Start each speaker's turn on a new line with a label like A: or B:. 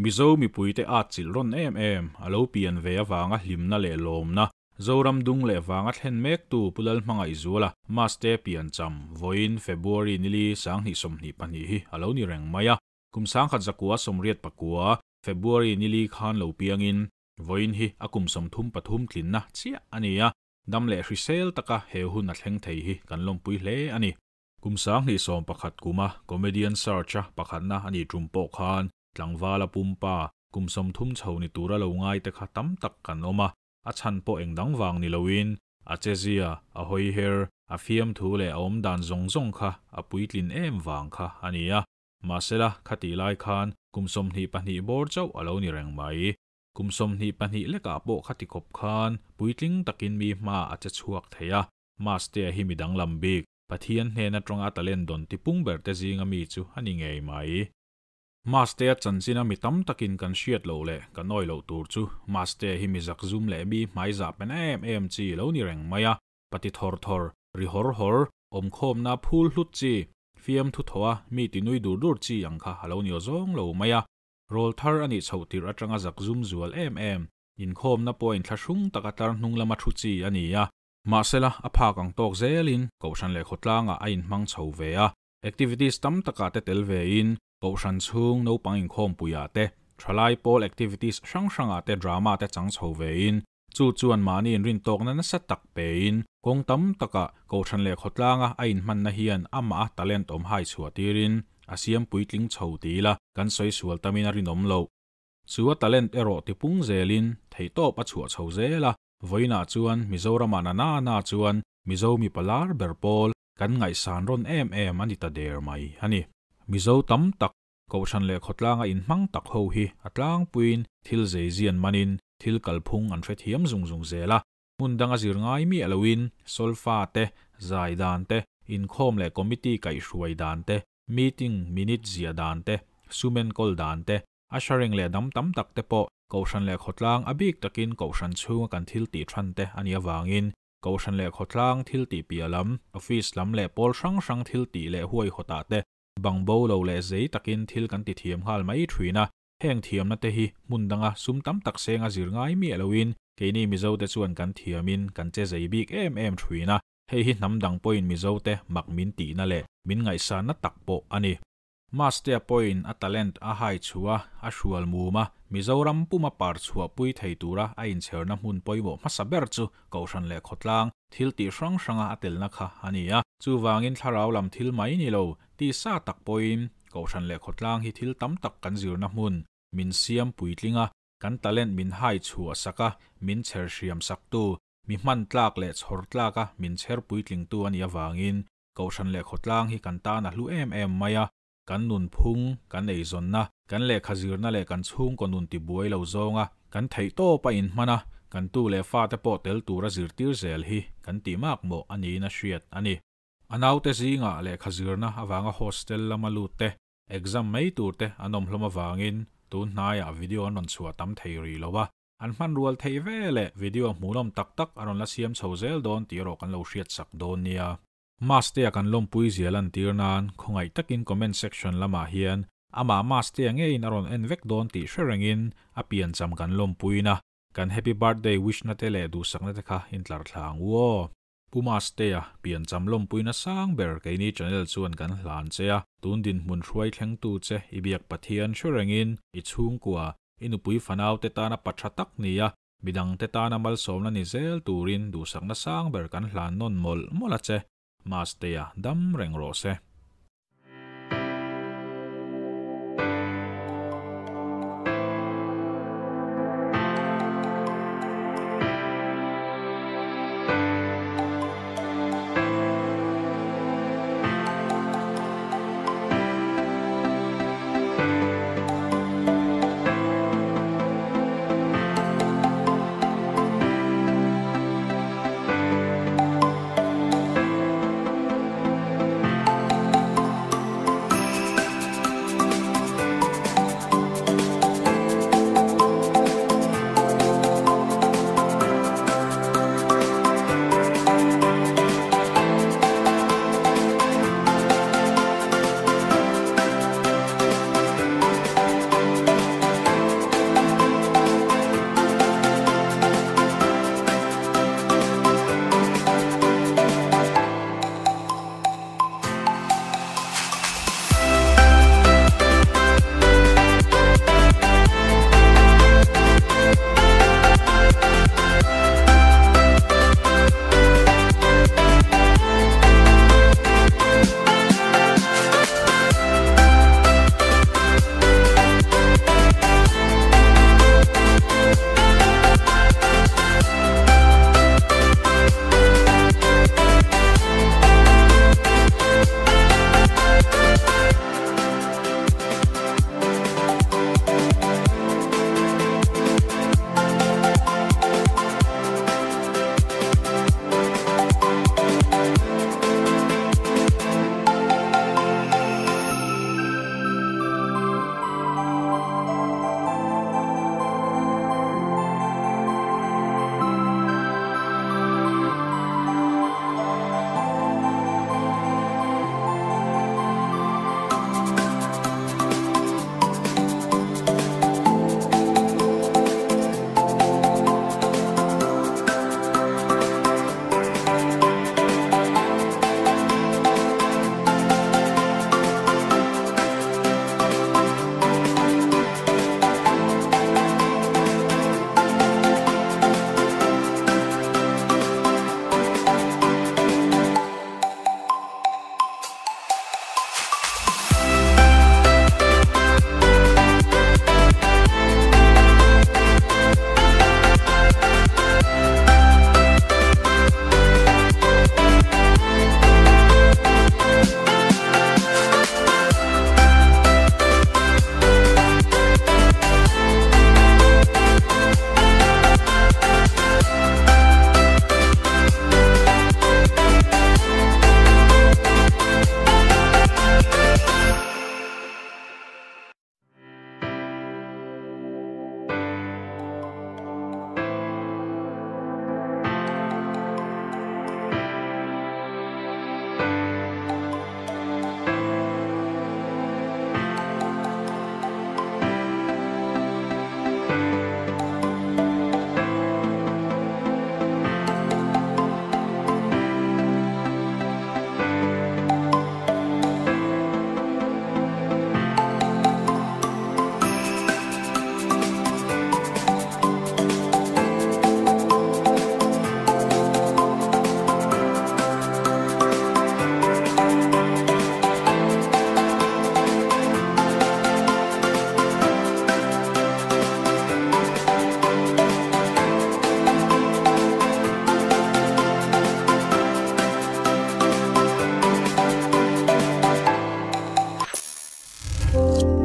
A: Mizo mipuite atchilh rawn em em, a lo pian ve avanga hlimna leh lawmna, Zoram dung leh vanga thlen mektu Pu Lalhmangaihzuala Maste piancham vawiin February nili 2022 hi a lo ni reng mai a. Kum 1989 February nili khan lo piangin vawiin hi a kum 33 tlinna chiah a ni a, dam leh hrisel taka he hun a thleng thei hi kan lawmpui hle a ni. Kum 2011 kuma comedian search a pakhatna a ni tum pawh khan tlangvala pumpa kum 30 chho ni tura lo ngai te kha tam tak kan awm a, a chan pawh engdang wang ni loin a chezia a hoi her a fiam thu leh a awm dan zawng zawng kha a puitlin em wang kha a ni a. Mahsela khati lai khan kum 22 bawr chauh a lo ni reng mai. Kum 22 lekah pawh khati khawp khan puitling takin mi hma a che chhuak thei a. Mastea hi midang lam bik Pathian hnena tawnga talent don tipung ber te zinga mi chu ani ngei mai. Mastea chanchina mi tam takin kan hriat lo le kan oi lo tur chu Mastea hi mi zak zum leh mi hmai za pen em em chi lo ni reng mai a. Pati thor thor ri hor hor awm khawm na phul hlut chi fiam thu thoa mi ti nui dur dur chi ang kha alo ni zawng lo mai a. Rol thar ani chho tir atanga zak zum zual em em in khawm na pawh in thlahrung taka tlar hnung lama thu chi ani a. Mahsela a phak ang tawk zelin kohhran leh khawtlanga a inhmang chho ve a. Activities tam taka te tel ve in kohhran chhung naupang inkhawm puia te thalai pawl activities hrang hranga te drama te chang chho ve in chu chuan mahni in rin tawkna nasa tak pe in kawng tam taka kohhran leh khawtlanga a inhman na hian ama a talent awm hai chhuah tirin a siam puitling chho tila kan sawi sual tamin a rinawm lo. Chu a talent erawh tipung zelin theitawp a chhuah chho zela. Voina chuan Mizoram na na na chuan Mizo mi palar ber pawl kan ngai san ron em em ani ta der mai ani. Mizo tam tak kohhran leh khawtlanga in hmang tak ho hi a tlangpuiin thil zeizian manin thil kalphung an hre thiam zung zung zela. Hmun danga zir ngai mi aloin solfa te zai dan te inkhawm leh committee kai hruai dan te meeting minute zia dan te sumen kol dan te a sharing leh dam tam tak te pawh kohhran leh khawtlang a bik takin kohhran chhunga kan thil tih than te ani awangin kohhran leh khawtlang thil tih piah lam office lam leh pawl hrang hrang thil tih leh huai hawtah te bangbo lo leh zei takin thil kan ti thiam nghal mai thuina. Heng thiamna te hi hmun danga sum tam tak senga zir ngai mi aloin keini Mizo te chuan kan thiamin kan che zei bik em em thuina. Hei hi hnam dang pawhin Mizo te mak min tihna leh min ngaihsanna tak pawh ani. Mastea pawhin a talent a hai chhuwa a hrual muma Mizoram puma par chhuah pui thei tura a inchherna hmun pawimawh hmasa ber chu kohhran leh khawtlang thil tih hrang hranga a telna kha ani a. Chuwangin thlarau lam thil mai ni lo ti sa tak pawhin kohhran leh khawtlang hi thil tam tak kan zirna hmun min siam puitlinga kan talent min hai chhuah saka min chher hriam saktu mi hman tlak leh chhawr tlaka min chher puitlingtu ani awangin kohhran leh khawtlang hi kan tan a hlu em em mai a. Kan nun phung kan eizawnna kan lehkha zirna leh kan chhungkaw nun ti buai lo zawnga kan theih tawp a inhman a kan tu leh fa te pawh tel tura zirtir zel hi kan ti mak mawh ani in a hriat ani. A naute zinga lehkha zirna awanga hostel lama lut te exam mai tur te an awm hlawm awangin tun hnaiah video an rawn chhuah tam thei ri lo a. An hman rual thei vele video hmuhnawm tak tak an rawn la siam chho zel dawn tih erawh kan lo hriat sak dawn nia. Mastea kan lawmpui zial an tir nan khawngaih takin comment section lamah hian ama Mastea ngeiin a rawn en vek dawn tih hre rengin a piancham kan lawmpuina kan happy birthday wish na te leh duhsakna te kha intlar thla ang u aw. Pu Mastea piancham lawmpuina sang ber keini channel chuan kan hlan che a, tun din hmun hruai thleng tu che i biak Pathian hre rengin i chhungkua i nupui fanau te tana patha tak nia midang te tana malsawmna ni zel turin duhsakna sang ber kan hlan nawn mawlh mawlh a che. Mastea dam reng rawh se. e.